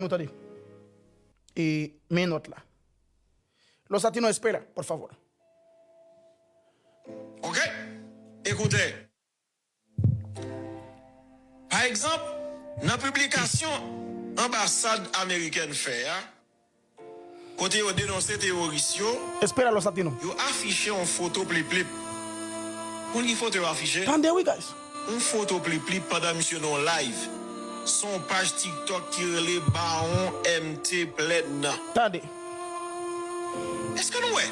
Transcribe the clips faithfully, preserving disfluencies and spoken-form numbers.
nou tande. E men nòt la. Los Latinos, espera, por favor. Ok? Écoutez. Pa egzanp, nan piblikasyon anbasad amerikèn fè a, kote yo denonse teworis yo, Espera, Los Latinos. Yo afiche yon foto Pliplip. Konn ki foto yo afiche? Tande wi, guys. Yon foto Pliplip pandan misye nan yon live sou yon paj TikTok ki rele Bawon M T Plèd nan. Tande. Èske nou wè?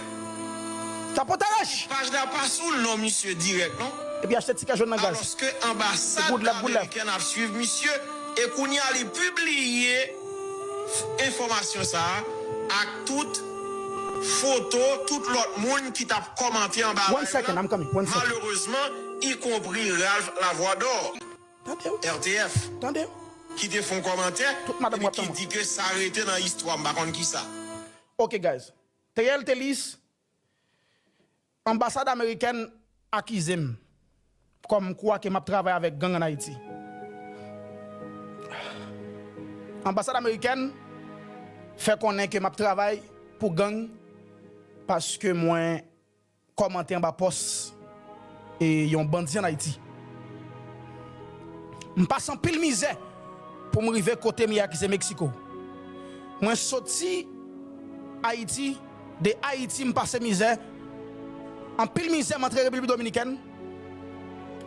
Kapotaraj! Paj la pa sou non misye dirèk non. Epi achte tikè jòn nan, guys. Alòske anbasad amerikèn ap swiv misye e kounye a li pibliye enfòmasyon sa a ak tout foto, tout lòt moun ki t ap kòmante anba live la. Malerezman, ikonpri Ralph Lavoidor, R T F, ki te fè yon kòmantè epi ki di ke sa rete nan istwa, m pa konn kisa. Ok, guys. T L T List, anbasad amerikèn akize m kòmkwa ke m ap travay avèk gang ann Ayiti. Anbasad amerikèn fè konnen ke m ap travay pou gang paske mwen kòmante anba pòs e yon bandi ann Ayiti. M pase anpil mizè pou m rive kote m ye a ki se Meksiko. Mwen soti Ayiti, de Ayiti m pase mizè, anpil mizè m antre Repiblik Dominikèn.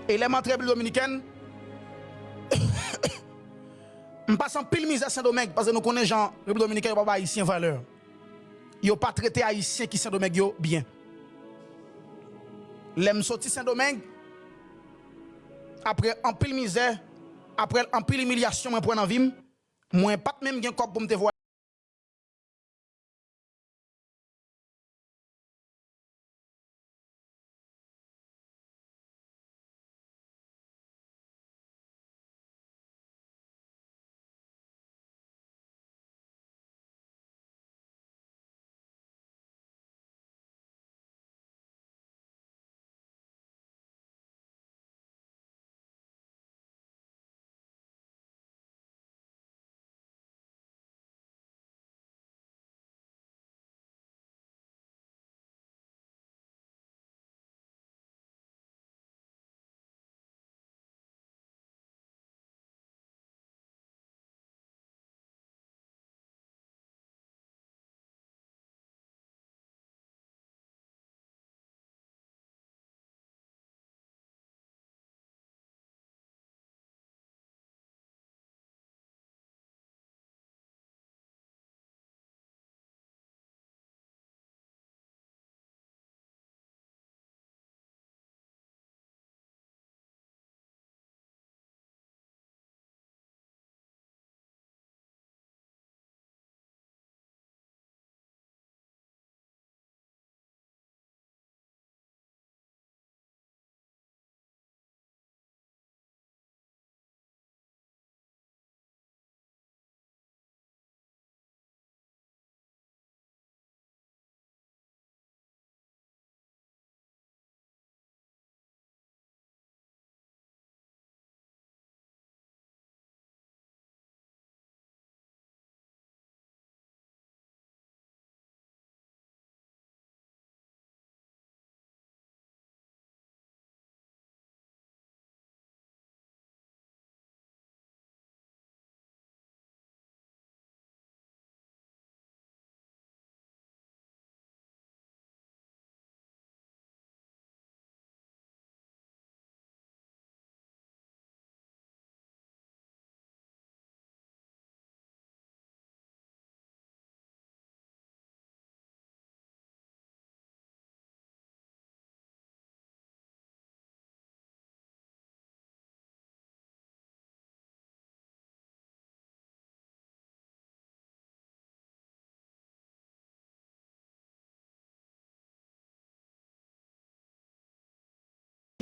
E lè m antre Repiblik Dominikèn, m pase anpil mizè Sendomeng, paske nou konnen jan Repiblik Dominikèn yo pa bay Ayisyen valè. Yo pa trete Ayisyen ki Sendomeng yo byen. Lè m soti Sendomeng, apre anpil mizè, apre anpil imilyasyon mwen pran nan vi m, mwen pa t menm gen kòb pou m te voye